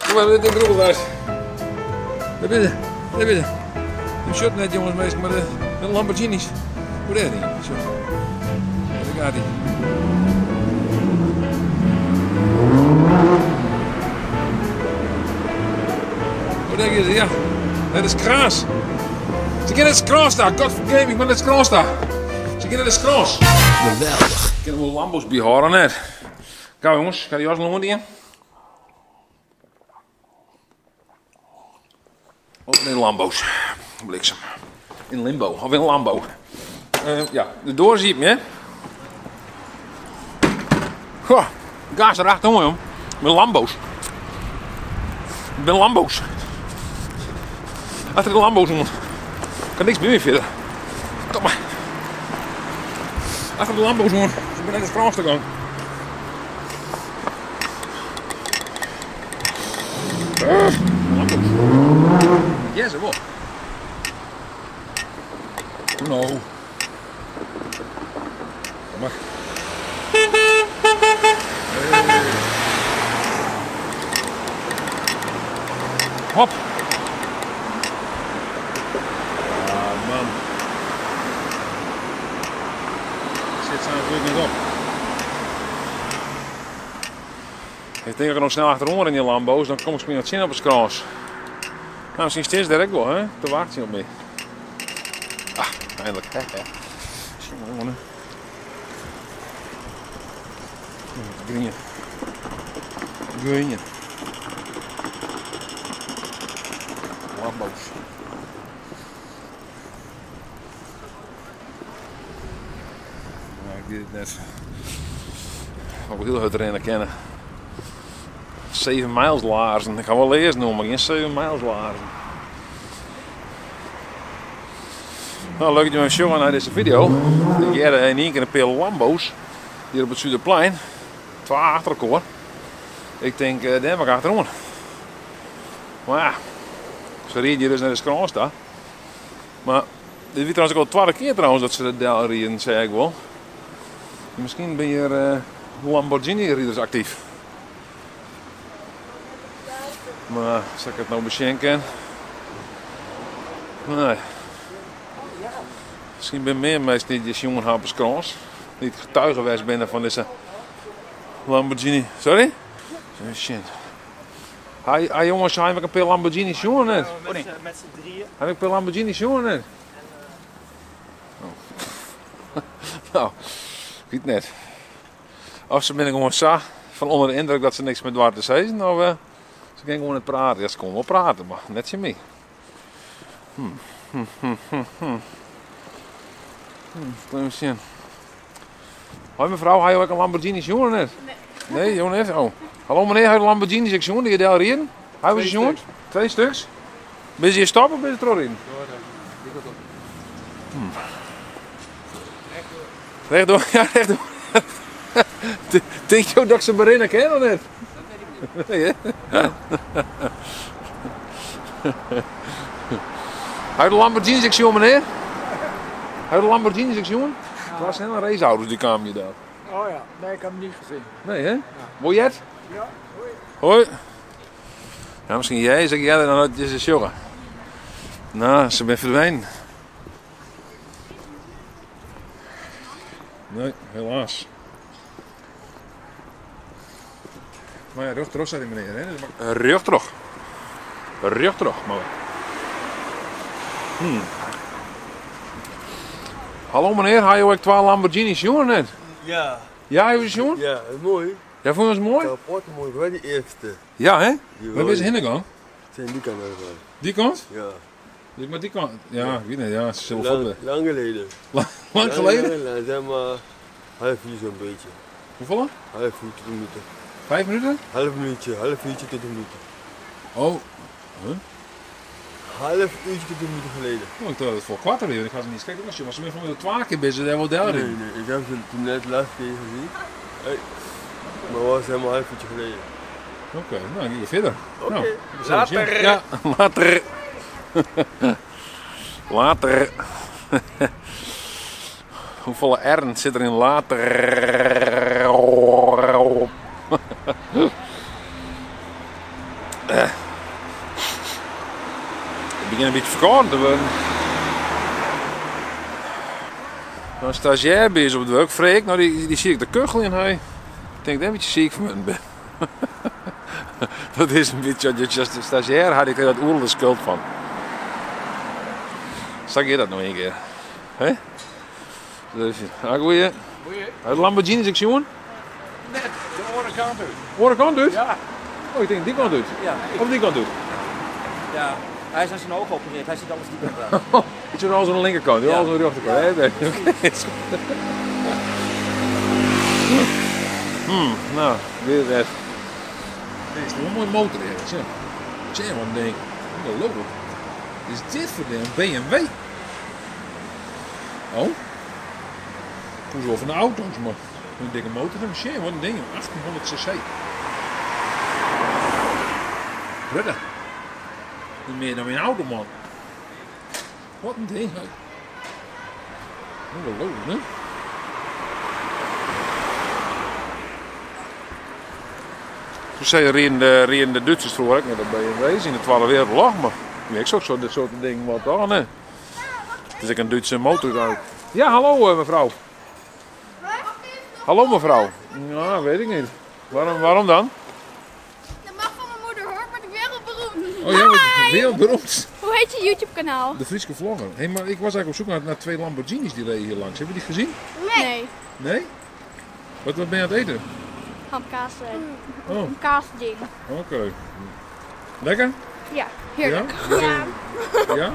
Kom maar, dit is Daar ben je. Daar ben je. Je shot net jongens, meestal, maar de, de Lamborghinis. Hoe daar niet? Zo. Daar gaat hij. Hoe denk je? Ja, dat is kraas. Ze kennen het kraas daar. God forgave maar dat is kraas daar. Ze kennen het kraas. Geweldig. Ik ken wel Lambos bij horen net. Gauw jongens, ga die jas nog in? Of in Lambo's. Bliksem. In limbo, of in Lambo. Ja, de door zie je me, hè? Goh, gas erachter, hoor, Met Lambo's. Ik ben Lambo's. Achter de Lambo's, jongen. Ik kan niks meer verder. Kom maar. Achter de Lambo's, jongen. Ik ben net de Frans te gaan. Lambo's. Ja, ze wel. Nou. Kom maar. Hop. Ah, man. Zit zo natuurlijk niet op. Ik denk dat ik nog snel achterom in die Lambo's, dan kom ik misschien wat zin op het skras. Nou, misschien steeds direct wel, hè? Te wachten op mij. Ah, eindelijk. Jongen. Groen. Groen. Lambo's. Ja, ik deed het net. Ik wil heel hard rennen kennen. 7 miles laarzen. Ik ga wel eerst noemen, geen 7 miles laarzen. Nou, leuk dat je me showen naar deze video. Ik heb in één keer een paar Lambo's hier op het Zuiderplein. 2 achter elkaar. Ik denk, daar mag ik achterom. Maar ja, ze reden hier dus naar de Skrans daar. Maar dit is trouwens ook al de tweede keer trouwens dat ze de Del reden, zei ik wel. Misschien ben je Lamborghini-rijders actief. Maar zal ik het nou beschenken? Nee. Misschien ben meer mensen die de jongen hebben Skrans. Die het getuige geweest binnen van deze Lamborghini. Sorry? Shit. Hi, jongens, zijn we een paar Lamborghini jongen net? Oh, nee. Met z'n drieën. Heb ik een paar Lamborghini jongen net? Oh. Nou, ik weet net. Of ze ben gewoon zo van onder de indruk dat ze niks met Duarte zeggen, of ze gaan gewoon het praten. Ja, ze kon wel praten, maar net zo mee. Even zien. Hoi mevrouw, ga je ook een Lamborghini jongen net? Nee. Nee, jongen net? Oh. Hallo meneer, heb je Lamborghini's ik jongen die je daar reden? Hij was jongen? 2 stuks? Ben je hier stoppen of ben je er in? Die kant op. Rechtdoor, ja, rechtdoor. Denk je dat ik ze berennen ken of net? Dat weet ik niet. Nee, hè? Hij de Lamborghini's ik jongen meneer? Hij de Lamborghini's ik jongen? Het was snel een raceauto's die kwamen hier daar. Oh ja, nee, ik heb hem niet gezien. Nee, hè? Wil je het? Ja, hoi. Hoi. Ja, misschien jij, zeg jij dan dat is een jongen. Nou, ze ben verdwenen. Nee, helaas. Maar ja, rug terug staat die meneer, hè? Dus maar... Rug terug. Rug terug, maar. Hallo meneer, had je ook 2 Lamborghini's jongen net? Ja. Ja, hij was jongen? Ja, dat is mooi. Ja, vond je het mooi? Ja, prachtig mooi. Ik ben die eerste. Ja, hè? Die Waar ben je heen gegaan? Zijn die kant uitgegaan. Die kant? Ja. Dus maar die kant? Ja, ik weet niet. Ja, ze zullen Lang, voelen. lang geleden. Lang geleden? Lang, zeg maar half uur zo'n beetje. Hoeveel? Half uur tot een minuut. 5 minuten? Half minuutje, half uurtje tot een minuut. Oh. Huh? Half uurtje tot een minuut geleden. Oh, ik dacht dat het voor kwart weer. Ik ga ze niet kijken. Maar ze van de 2 keer bezig, daar wel daar Nee, nee, ik heb ze toen net laatst keer gezien. Hey. Maar het was helemaal half uurtje geleden. Oké, nou, ik ga verder. Oké. Nou, later. Ja, later. Later. Hoeveel R'en zit er in later? Ik begjin in bytsje ferkâlden te wurden. In stazjêr by ús op it wurk, Freek, no dy, dy zie ik te kucheljen. Hy. Ik tink dat ik in bytsje siik fan wurden bin. Dat is in bytsje, as je as stazjêr ha, dy krije dat oeral de skuld fan. Sa giet dat no ien kear. Hè? Dus, ah, goeie. Goeie. De Lamborghini's ek sjoen? Net, de oare kant út. Oare kant út? Ja. Oh, ik tink dy kant út. Ja, ik- Of dy kant út. Ja, hij is aan zijn ogen geopereerd, hij ziet alles die kant uit. Ik zit alles aan de linkerkant, ja. Ja. Alles aan de rechterkant. Nee, nee, oké. Nou, weer weg. Dit is wel een mooie motor hier. Tja, tja, wat een ding. Ongelooflijk. Wat is dit voor ding? Een BMW? Oh. Ik moest wel van de auto's, maar een dikke motor. Tja, wat een ding. 1800 cc. Rutte. Niet meer dan mijn auto, man. Wat een ding, hè. Ongelooflijk, hè? Ze zeiden reden de Duitsers vroeger ook met de BMW's in de Tweede Wereldoorlog, maar ik zou zo dit soort dingen wat dan, hè. Het is ook een Duitse motor uit. Ja, hallo mevrouw. Hallo mevrouw. Nou, weet ik niet. Waarom dan? Dat mag van mijn moeder hoor, maar ik wereldberoemd. Oh ja, wat- wereldberoemd. Hoe heet je YouTube kanaal? De Frieske vlogger. Hé, maar ik was eigenlijk op zoek naar twee Lamborghinis die reden hier langs. Hebben die gezien? Nee. Nee? Wat ben je aan het eten? Hamkaas. Oh, Een kaasding. oké. Lekker? Ja, heerlijk. Ja? Ja?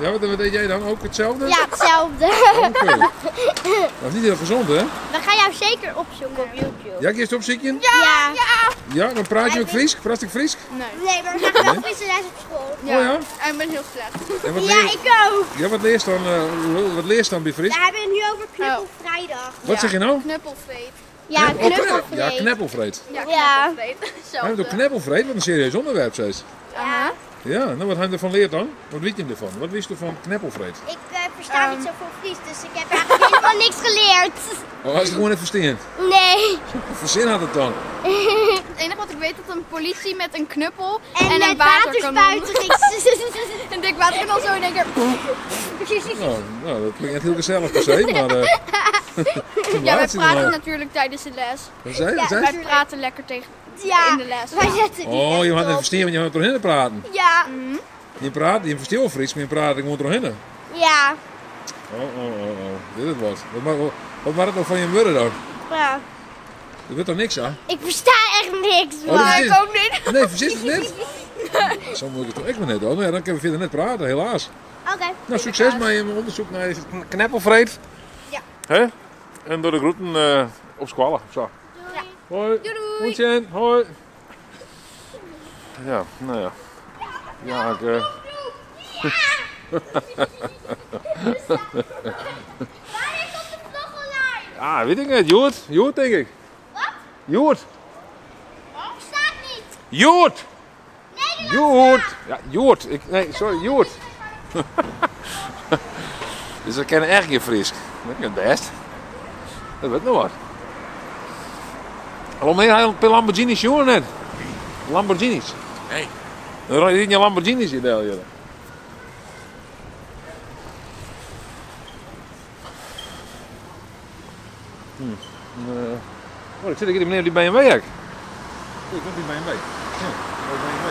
Ja, wat eet jij dan? Ook hetzelfde? Ja, hetzelfde. Oké. Dat is niet heel gezond, hè? We gaan jou zeker opzoeken op YouTube. Ja, eerst opzoeken? Ja. Ja, dan praat je ook Fries? Praat ik Fries? Nee. Nee, maar we gaan wel Friese les op school. Ja. Oh ja? En ik ben heel slecht. En wat Ja, leer, ik ook. ja, wat leer je dan, wat leer je dan bij Fries? We hebben het nu over knuppelvrijdag. Wat zeg je nou? Knuppelvreet. Ja, Oh, knuppelvreed. Ja, kneppelvreed. Ja, Ja. knuppelvreet. Hij Hetzelfde. heeft ook kneppelvreed, wat een serieus onderwerp, zei ze. Aha. Ja, nou wat hij ervan leert dan? Wat weet je ervan? Wat wist je van kneppelvreed? Ik versta niet zoveel Fries, dus ik heb eigenlijk helemaal niks geleerd. Oh, hij is het gewoon even verstaan. Nee. Wat voor zin had het dan? Het enige wat ik weet dat een politie met een knuppel En, en, met een waterkanon. waterspuiten ging Een dik waterkanon zo in één keer. Nou, dat klinkt echt heel gezellig per se, maar... Ja, wij laat ze praten nou. natuurlijk tijdens de les. Wat zei je? Wat Ja, zei je? Wij praten lekker tegen Ja, in de les. wij zetten die Oh, je echt had het op. verstaan, want je had doorheen praten. Ja, Je praat, je versteelt wel Fries, maar je praat gewoon doorheen. ja, Oh, oh, oh, oh. Dit is wat. Wat maakt het nou van je woorden dan? ja. Er wordt toch niks aan? Ik versta echt niks, Oh, dat man. is Ik ook niet. Nee, verzin het net. Zo moet ik het toch echt maar net hoor. Nou ja, dan kunnen we verder net praten, helaas. Oké. Nou, succes met je onderzoek naar deze kneppelvreed. Ja. Hè? En door de groeten op squallen. Zo. Doei. Hoi. Doei doei. Doei. Hoi. Ja, nou ja. Ja, ik... Wanneer komt de vlog online? Ah, weet ik niet. Joert. Joert, denk ik. Wat? Joert. Staat niet. Joert. Nederlands. Joert. Ja, Joert. Ik, nee, sorry, Joert. Dus we kennen echt geen Fries. Dat is het best. Dat weet nog wat. Hallo meneer, hij had een Lamborghini's jongen net. Lamborghinis. Nee. Dan rijdt je Lamborghinis hier deel, jullie. Oh, ik zit hier die meneer die BMW ook. Ik komt die BMW. Ja, oh, BMW.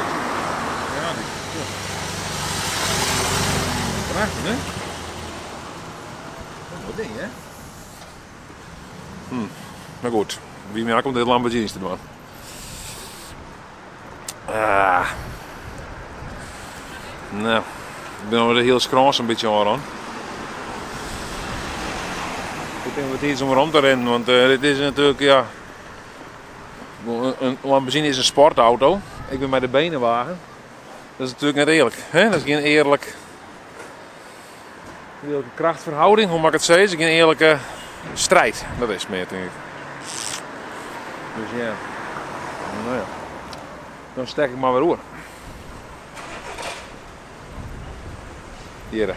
Ja, die. Ja. Prachtig, hè? Oh, wat ding, hè? Maar goed, wie meer komt de Lamborghinis te doen. Ah. Nou, ik ben alweer heel skrans een beetje aan. Ik denk wat iets om rond te rennen, want dit is natuurlijk, ja... Een Lamborghini is een sportauto. Ik ben bij de benenwagen. Dat is natuurlijk niet eerlijk. Hè? Dat is geen eerlijke krachtverhouding, hoe mag ik het zeggen? Het is geen eerlijke strijd. Dat is meer, denk ik. Dus ja. Nou ja. Dan stek ik maar weer oor. Hier.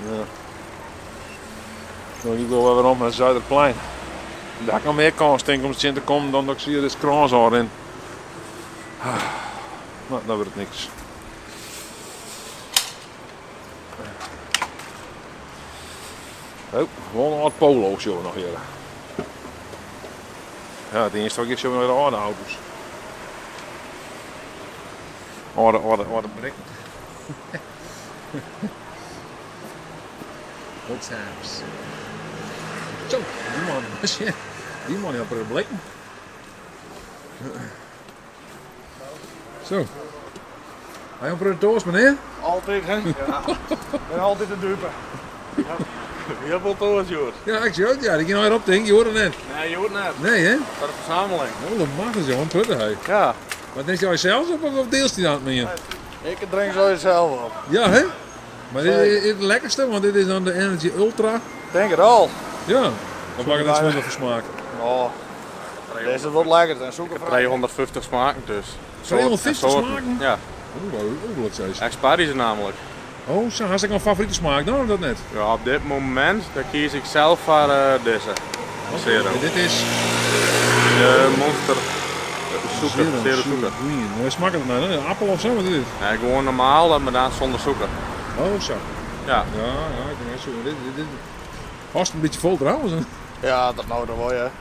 Ja. Dan gean ik wol wer werom nei it Zuiderplein. Dêr ha ik noch mear kâns tink om tsjin te kommen dan dat ik hjir dizze krâns ôfrin. No, dan wurdt it niks. Oh, wol in âld Polo sjogge we noch hjir. Ja, it earste wat ik sjogge we noch de âlde auto's. Âlde, âlde, âlde brikken. Old times. Zo, die man, die man die had er blikken. Zo. Hij op de toast, meneer? Altijd, hè? Ja. Ik ben altijd de dupe. Ja. Heel veel toast, Joert. Ja, ik zie het, ja. Die ging nou weer op, denk ik. Je hoort het net. Nee, je hoort net. Nee, hè? Dat is een verzameling. Oh, dat mag dus, jongen. Prutte, hè. Ja. Maar drink jij zelf op of deelst die dat met Ik drink zo zelf op. Ja, hè? Maar dit is het lekkerste, want dit is dan de Energy Ultra. Denk het al. Ja. Of maak ik dat zonder voor smaak? Oh. Deze is wat lekkerder. En zoeken 350 smaken dus. 350 smaken? Ja. Oeh, wat zei ze? Exparische namelijk. Oh, zo, had ik een favoriete smaak dan of dat net? Ja, op dit moment dan kies ik zelf voor deze. Zero. En dit is? De Monster Zoeker, Zero Zoeker. Green. Hoe smaakt het nou? Een appel of zo? Wat is dit? Nee, gewoon normaal, maar dan zonder zoeker. Oh, zo. Ja. Ja, ja, ik ben zo. Dit past een beetje vol trouwens. Ja, dat nou dan wel, ja.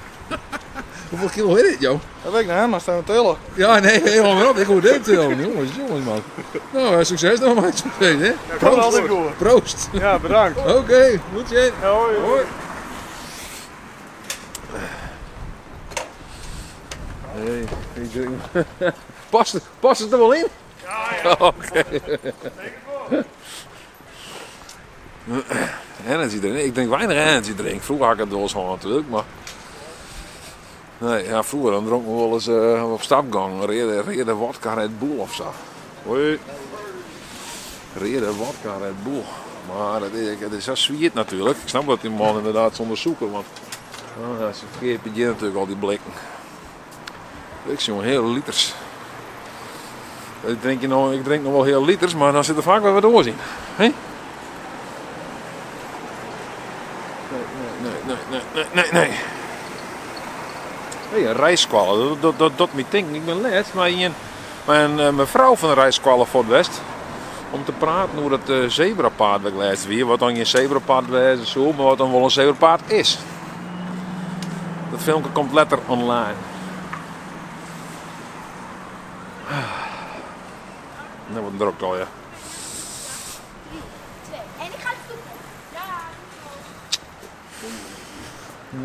Hoeveel kilo is dit, joh? Dat weet ik niet, maar staan we tillen. Ja, nee, helemaal maar op. Ik moet dit tillen. Jongens, jongens, man. Nou, succes nog maar. Succes, hè? Ja, Proost. Altijd goed. Proost. Ja, bedankt. Oké, okay, moet je. Ja, hoi. Hoi. Hey, ik drink. Past het er wel in? Ja, ja. Oké. Energy drink. Ik drink weinig energy drink. Vroeger had ik het wel eens gewoon natuurlijk, maar... Nee, ja, vroeger dan dronk ik wel eens op stapgang. Rede wodka Red Bull of zo. Hoi. Rede wodka Red Bull. Maar het is zo zwiet natuurlijk. Ik snap dat die man inderdaad zonder zoeken, want... Oh, ja, ze verkeerd je natuurlijk al die blikken. Ik zie jongen, hele liters. Ik drink nog wel heel liters, maar dan zit er vaak wel wat door in. Hé? Nee. Hey, een rijskwallen, dat me denken. Ik ben let, maar mijn mevrouw van de rijskwallen voor het West. Om te praten hoe dat zebrapaad dat ik laatst weer. Wat dan geen zebrapaad was, zo, maar wat dan wel een zebrapaad is. Dat filmpje komt later online. Nou, wat druk al, ja. 3, 2, en ik ga het zoeken. Ja.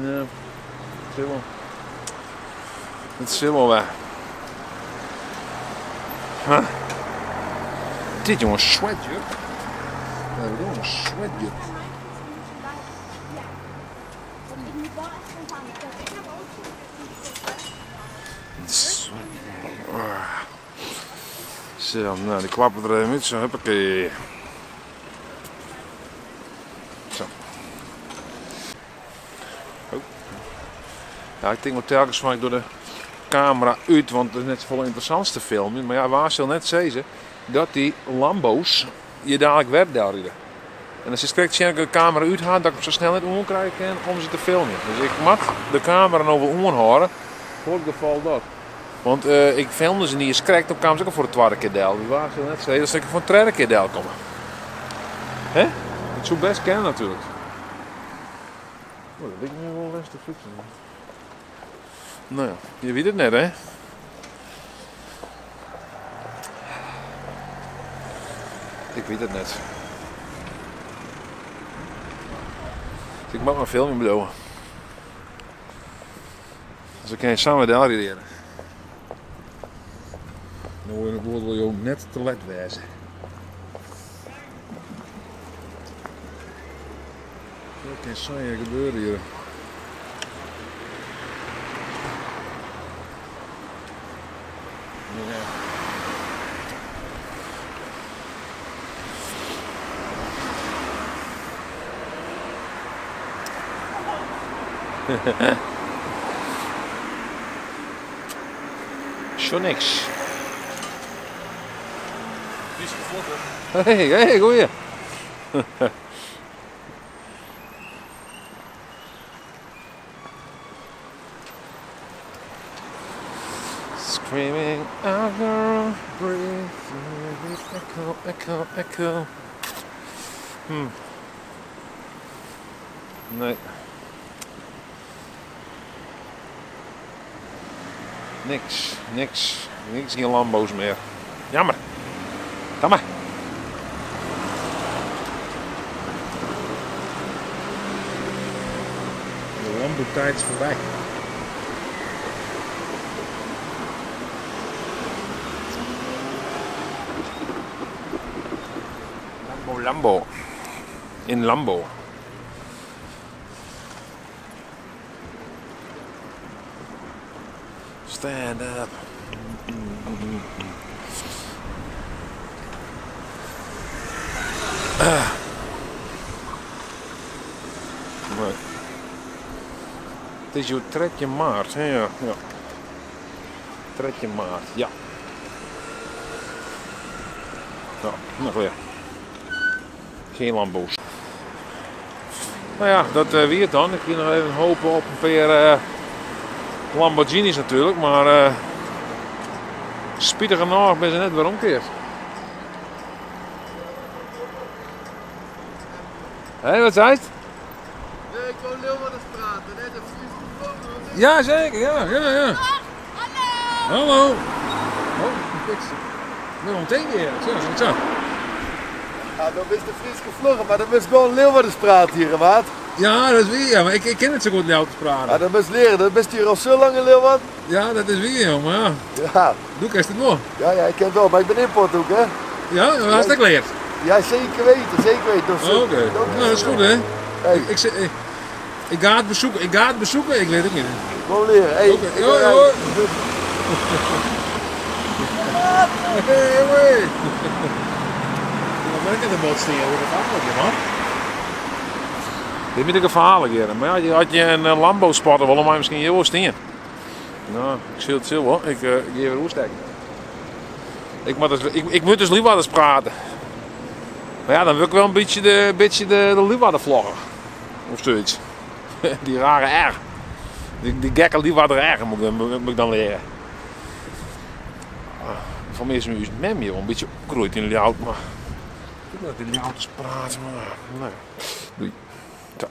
Ja, het zit wel. Het zit wel weg. Huh. Dit jongens, sweatjurk. Ja, we doen een sweatjurk. Ja. Ik moet wel echt spontaan. Ik heb ook Zo, nou, die klappen er even uit. Zo, huppakee. Zo. Oh. Ja, ik denk wel telkens van ik door de camera uit, want het is net vol interessants te filmen. Maar ja, waar zal net zeggen dat die Lambo's je dadelijk werd daar rijden. En als je kijkt, ik de camera uithaal, dat ik hem zo snel niet omkrijg om ze te filmen. Dus ik mag de camera nog wel omhouden, voor het geval dat. Want ik filmde ze niet eens correct, dan kwamen ze ook al voor de tweede keer deel. Dus waar zal net zeggen dat ze voor de derde keer deel komen. Hè? Dat zou best kennen natuurlijk. Oh, dat weet ik nu wel eens te fietsen. Nou ja, je weet het net, hè? Ik weet het net. Dus ik mag mijn filmpje bedoelen. Dus dan kan je samen daar leren. Nou, wil je ook net te let wijzen. Wat kan saai gebeuren hier? Ja. Zo niks. Hey, hey, goeie. Screaming out breathe, echo, echo, echo. Nee. Niks, niks, niks, geen Lambo's meer. Jammer. Jammer. De Lambo-tijd is voorbij. Lambo, Lambo. In Lambo. Stand up. Ah. Nee. Het is jouw trekje maart, hè? Ja, ja. Trekje maart, ja. Ja, nog weer. Geen Lambo's. Nou ja, dat wie het dan. Ik wil nog even hopen op een paar Lamborghinis natuurlijk, maar spijtig genoeg ben ze net weer omkeerd. Hé, wat zei het? Nee, ik wou Leeuwarden praten. Net een Friese vlogen. Ja, zeker. Ja, ja, ja. Hallo. Hallo. Oh, ik ben meteen weer. Zo, zo, zo. Ja, dan is de Fries gevlogen, maar dan moest gewoon Leeuwarden praten hier, maat. Ja, dat is weer. Ja, maar ik ken het zo goed Leeuwarden praten. Ja, dat moest leren. Dat bist hier al zo lang in Leeuwarden. Ja, dat is weer, jongen. Ja. Ja. Doe ik het nog? Ja, ja, ik ken het wel, maar ik ben import ook, hè. Ja, dat had ik geleerd. Ja, zeker weten, zeker weten. Dat is Oh, oké. dat Nou, dat is goed, hè. Hey. Ik ga het bezoeken, ik ga het bezoeken, ik weet het niet. Gewoon leren. Hey, Oké, ik hoi, ben hoi. Hey, hoi. Dan ben ik in de boot staan, hoe dat gevaarlijk, man. Dit moet ik gevaarlijk hier. Maar ja, had je een Lambo spotten, willen wij misschien hier wel staan. Nou, ik zie het zo hoor. Ik ga even oersteken. Ik moet dus, ik moet dus Leeuwarders praten. Maar ja, dan wil ik wel een beetje de Leeuwarden vloggen. Of zoiets. Die rare R. Die gekke Leeuwarder R moet ik dan leren. Van mij is nu mem hier wel een beetje opgegroeid in Ljouwert, maar ik weet dat die Ljouwters praten, maar nee. Doei. Zo.